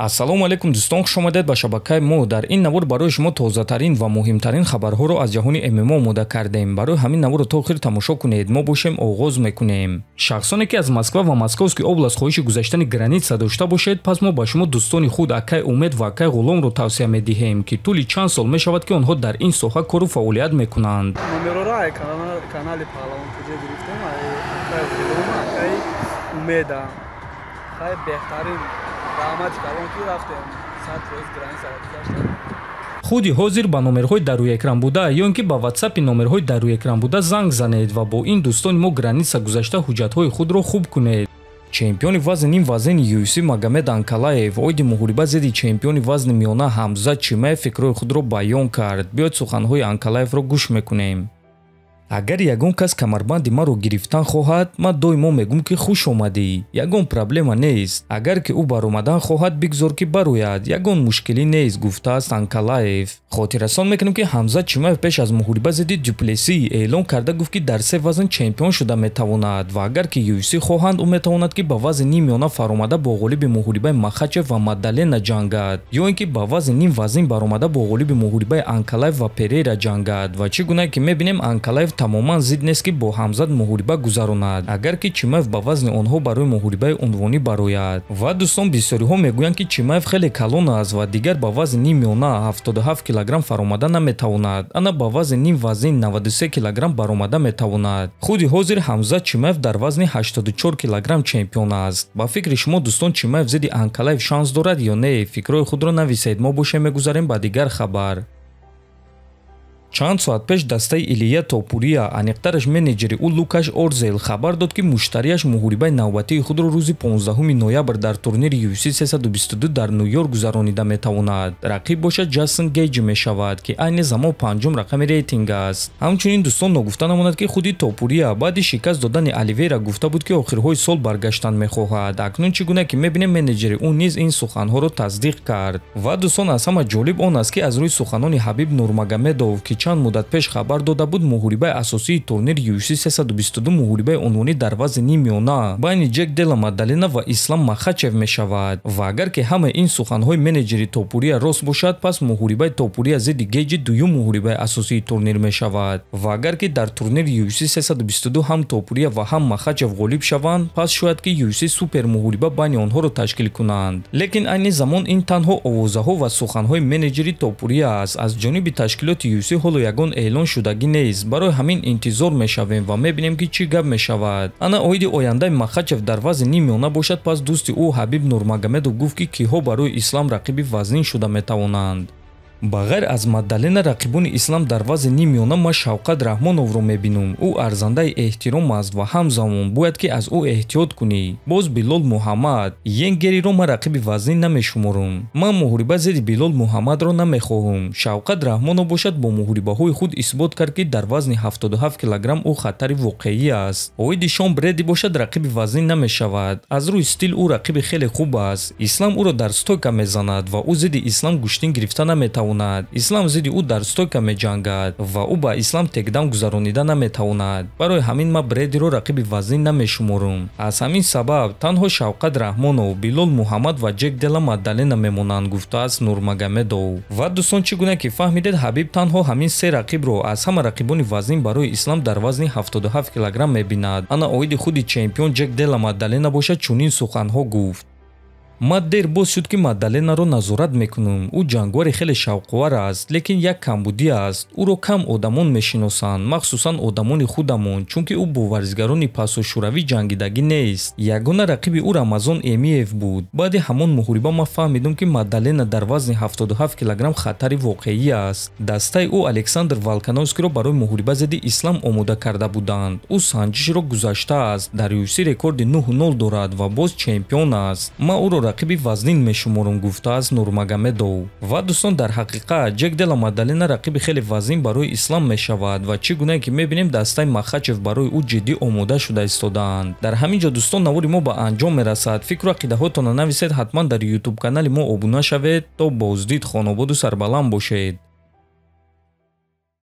Ассалому алайкум дӯстон, хуш омадед ба шабакаи мо. Дар ин навор барои шумо тозатарин ва муҳимтарин хабарҳоро аз ҷаҳони ММА омода кардем. Барои ҳамин наворро то охир тамошо кунед. Мо бошем оғоз мекунем. Шахсоне ки аз Москва ва Московский область хоҳиши гузаштани граница дошта бошед, пас мо ба шумо дӯстони худ акай Умед ва акай Ғуломро тавсия медиҳем, ки тӯли чанд сол мешавад, ки онҳо дар ин соҳа кору фаъолият мекунанд. Номерора канали Паҳлавон ТҶ гирифтем, акай Ғулом, акай Умеда. Хай беҳтарин раҳмати калон, ки рафтем, 100% границаро гузаштем. Худи ҳозир ба номерҳои дар рӯи экран буда ё ин ки ба ватсапи номерҳои дар рӯи экран буда занг занед ва бо ин дӯстони мо граница гузашта ҳуҷҷатҳои худро хуб кунед. Чемпиони вазни ним вазнини UFC Магомед Анкалаев оиди муҳориба зидди чемпиони вазни миёна Ҳамзат Чимаев фикрҳои худро баён кард. Биёед, суханҳои Анкалаевро гӯш мекунем. Агар ягон кас камарбанди маро гирифтан хоҳад, ман доимо мегӯм, ки хуш омадӣ, ягон проблема нест. Агар ки ӯ баромадан хоҳад, бигзор ки барояд, ягон мушкилӣ нест, гуфтааст Анкалаев. Хотиррасон мекунем, ки Ҳамзат Чимаев пеш аз муҳориба зидди Дюплеси эълон карда гуфт, ки дар се вазн чемпион шуда метавонад ва агар ки UFC хоҳанд, ӯ метавонад, ки ба вазни ним миёна фаромада бо ғолиби муҳорибаи Махачев ва Маддалена ҷангад ё ин ки ба вазни ним вазнин баромада бо ғолиби муҳорибаи Анкалаев ва Перейра ҷангад. Ва чӣ гуна ки мебинем, Анкалаев тамоман зид нест, ки бо Ҳамзат муҳориба гузаронад, агар ки Чимаев ба вазни онҳо барои муҳорибаи унвонӣ барояд. Ва дӯстон, бисёриҳо мегӯянд, ки Чимаев хеле калон аст ва дигар ба вазни ним миёна 77 килограмм фаромада наметавонад, ана ба вазни ним вазнин 93 килограмм баромада метавонад. Худи ҳозир Ҳамзат Чимаев дар вазни 84 килограмм чемпион аст. Ба фикри шумо, дӯстон, Чимаев зидди Анкалаев шанс дорад ё не? Фикрҳои худро нависед. Мо бошем мегузарем ба дигар хабар. Чанд соат пеш дастаи Илия Топурия, аниқтараш менеҷери ӯ Лукаш Орзел, хабар дод, ки муштарияш муҳорибаи навбатии худро рӯзи 15 ноябр дар турнири UFC 322 дар Ню-Йорк гузаронида метавонад. Рақиб бошад Ҷастин Гейҷ мешавад, ки айни замон панҷум рақами рейтинг аст. Ҳамчунин, дӯстон, ногуфта намонад, ки худи Топурия баъди шикаст додани Оливейра гуфта буд, ки охирҳои сол баргаштан мехоҳад. Акнун чӣ гуна ки мебинем, менеҷери ӯ низ ин суханҳоро тасдиқ кард. Ва дӯстон, аз ҳама ҷолиб он аст, ки аз рӯи суханони Ҳабиб Нурмагомедов, ки чанд муддат пеш хабар дода буд, муҳорибаи асосии турнири UFC 322 муҳорибаи унвонӣ дар вазни ним миёна байни Ҷек Дела Маддалена ва Ислам Махачев мешавад. Ва агар ки ҳамаи ин суханҳои менеҷери Топурия рост бошад, пас муҳорибаи Топурия зидди Гейҷи дуюм муҳорибаи асосии турнир мешавад. Ва агар ки дар турнири UFC 322 ҳам Топурия ва ҳам Махачев ғолиб шаванд, пас шояд ки UFC супер муҳориба байни онҳоро ташкил кунанд. Лекин айни замон ин танҳо овозаҳо ва суханҳои менеҷери Топурия аст. Аз ҷониби ташкилоти UFC ҳоло ягон эълон шудагӣ нест. Барои ҳамин интизор мешавем ва мебинем, ки чӣ гап мешавад. Ана оиди ояндаи Махачев дар вазни ним миёна бошад, пас дӯсти ӯ Ҳабиб Нурмагомедов гуфт, ки киҳо барои Ислам рақиби вазнин шуда метавонанд. Ба ғайр аз Маддалена, рақибони Ислам дар вазни ним миёна ман Шавқат Раҳмоновро мебинам. Ӯ арзандаи эҳтиром аст ва ҳамзамон бояд, ки аз ӯ эҳтиёт кунӣ. Боз Билол Муҳаммад. Йенгериро ман рақиби вазнин намешуморам. Ман муҳориба зидди Билол Муҳаммадро намехоҳам. Шавқат Раҳмонов бошад, бо муҳорибаҳои худ исбот кард, ки дар вазни 77 килограмм ӯ хатари воқеӣ аст. Оиди Шон Бреди бошад, рақиби вазнин намешавад. Аз рӯи стил ӯ рақиби хеле хуб аст. Ислам ӯро дар стойка мезанад ва ӯ зидди Ислам гӯштин гирифта наметавонад. Ислам зидди ӯ дар стойка меҷангад ва ӯ ба Ислам текдаун гузаронида наметавонад. Барои ҳамин ман Бредиро рақиби вазнин намешуморам. Аз ҳамин сабаб танҳо Шавқат Раҳмонов, Билол Муҳаммад ва Ҷек Дела Маддалена мемонанд, гуфтааст Нурмагомедов. Ва дӯстон, чӣ гуна ки фаҳмидед, Ҳабиб танҳо ҳамин се рақибро аз ҳама рақибони вазнин барои Ислам дар вазни 77 килограмм мебинад. Ана оиди худи чемпион Ҷек Дела Маддалена бошад, чунин суханҳо гуфт: Ман дер боз шуд, ки Маддаленаро назорат мекунам. Ӯ ҷангвари хеле шавқовар аст, лекин як камбудӣ аст: ӯро кам одамон мешиносанд, махсусан одамони худамон, чунки ӯ бо варзигарони пасошӯравӣ ҷангидагӣ нест. Ягона рақиби ӯ Рамазон Эмиев буд. Баъди ҳамон муҳориба ман фаҳмидам, ки Маддалена дар вазни 77 килограмм хатари воқеӣ аст. Дастаи ӯ Александр Волкановскиро барои муҳориба зидди Ислам омода карда буданд. Ӯ санҷишро гузаштааст, дар UFC рекорди 9-0 дорад ва боз чемпион аст. Ман ӯро рақиби вазнин мешуморам, гуфтааст Нурмагомедов. Ва дӯстон, дар ҳақиқат Ҷек Дела Маддалена рақиби хеле вазнин барои Ислам мешавад ва чӣ гунае ки мебинем, дастаи Махачев барои ӯ ҷиддӣ омода шуда истодаанд. Дар ҳамин ҷо, дӯстон, навори мо ба анҷом мерасад. Фикру ақидаҳотонро нависед, ҳатман дар ютуб канали мо обуна шавед. То боздид, хонободу сарбаланд бошед.